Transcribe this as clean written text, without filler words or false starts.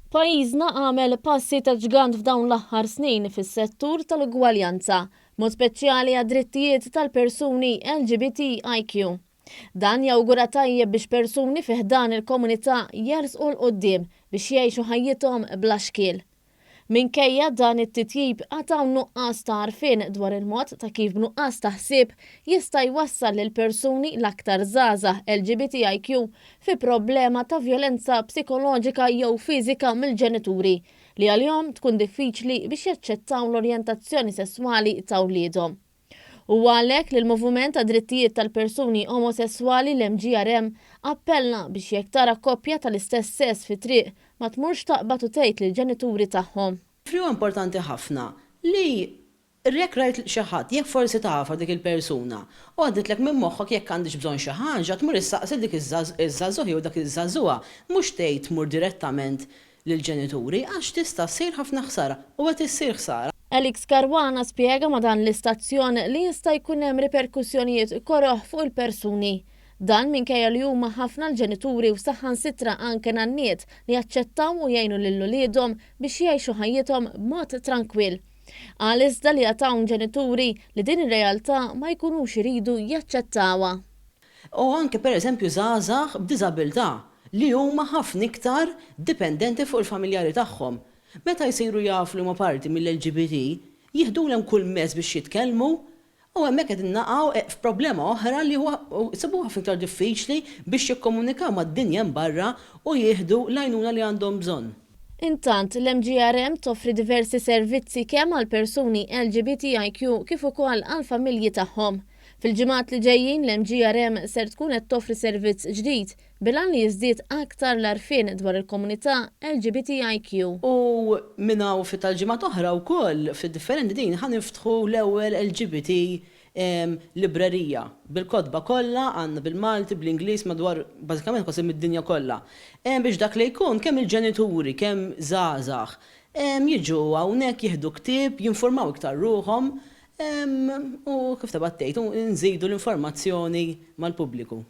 Pajjiżna għamel passi ta' ġgant f'dawn l-aħħar snin fis-settur tal-ugwaljanza, b'mod speċjali għad-drittijiet tal-persuni LGBTIQ. Dan jawgura tajjeb biex persuni fi ħdan il-komunità jersqu 'l quddiem biex jgħixu ħajjithom bla xkiel. Minkejja dan it-titjib għad hawn nuqqas ta' għarfien dwar il-mod ta' kif b'nuqqas ta' ħsieb jista' jwassal lil persuni l-aktar żgħażagħ LGBTIQ fi problema ta' vjolenza psikoloġika jew fiżika mill-ġenituri li għalihom tkun diffiċli biex jaċċettaw l-orjentazzjoni sesswali ta' wliedhom. Huwa għalhekk li l-Moviment għad-Drittijiet tal-Persuni Omosesswali, l-MGRM, appella biex jekk tara koppja tal-istess sess fit-triq, ma tmurx taqbad u tgħid lill-ġenituri tagħhom. Huwa importanti ħafna li jekk rajt xi ħadd, jekk forsi tafha dik il-persuna u għadditlek minn moħħok jekk għandhiex bżonn xi ħaġa, tmur issaqsi dik iż-żagħżugħ jew dak iż-żagħżugħa, mhux tgħid tmur direttament lill-ġenituri għax tista' ssir ħafna ħsara u qed issir ħsara. Alex Caruana spjega ma' dan l-istazzjon li jista' jkun hemm riperkussjonijiet koroh fuq il-persuni. Dan minkejja li huma ħafna l-ġenituri u saħansitra anke nanniet li jaċċettaw u jgħinu lil uliedhom biex jgħixu ħajjithom b'mod trankwill. Qal iżda li għad hawn ġenituri li din ir-realtà ma jkunux iridu jaċċettawha. U anke pereżempju żgħażagħ b'diżabilità li huma ħafna iktar dipendenti fuq il-familjari tagħhom. Meta jsiru jafu li huma parti mill-LGBT, jieħdulhom kull mezz biex jitkellmu u hemmhekk qegħdin naqgħu f'problema oħra li huwa jsibuha ħafna iktar diffiċli biex jikkomunikaw mad-dinja hemm barra u jieħdu l-għajnuna li għandhom bżonn. Intant, l-MGRM toffri diversi servizzi kemm għal persuni LGBTIQ kif ukoll għall-familji tagħhom. Fil-ġimgħat li ġejjin l-MGRM ser tkun qed toffri servizz ġdid bil-għan li jiżdied aktar l-għarfien dwar il-komunità LGBTIQ. U minn hawn ftit tal-ġimgħat oħra wkoll, ftit differenti din, ħa niftħu l-ewwel LGBT librerija bil-kotba kollha, għandna bil-Malti, bl-Ingliż, madwar bażikament kważi mid-dinja kollha. Biex dak li jkun kemm il-ġenituri, kemm żgħażagħ jiġu hawnhekk jieħdu ktieb, jinfurmaw iktar ruħhom u kif taqbad tgħid, nżidu l-informazzjoni mal-pubbliku.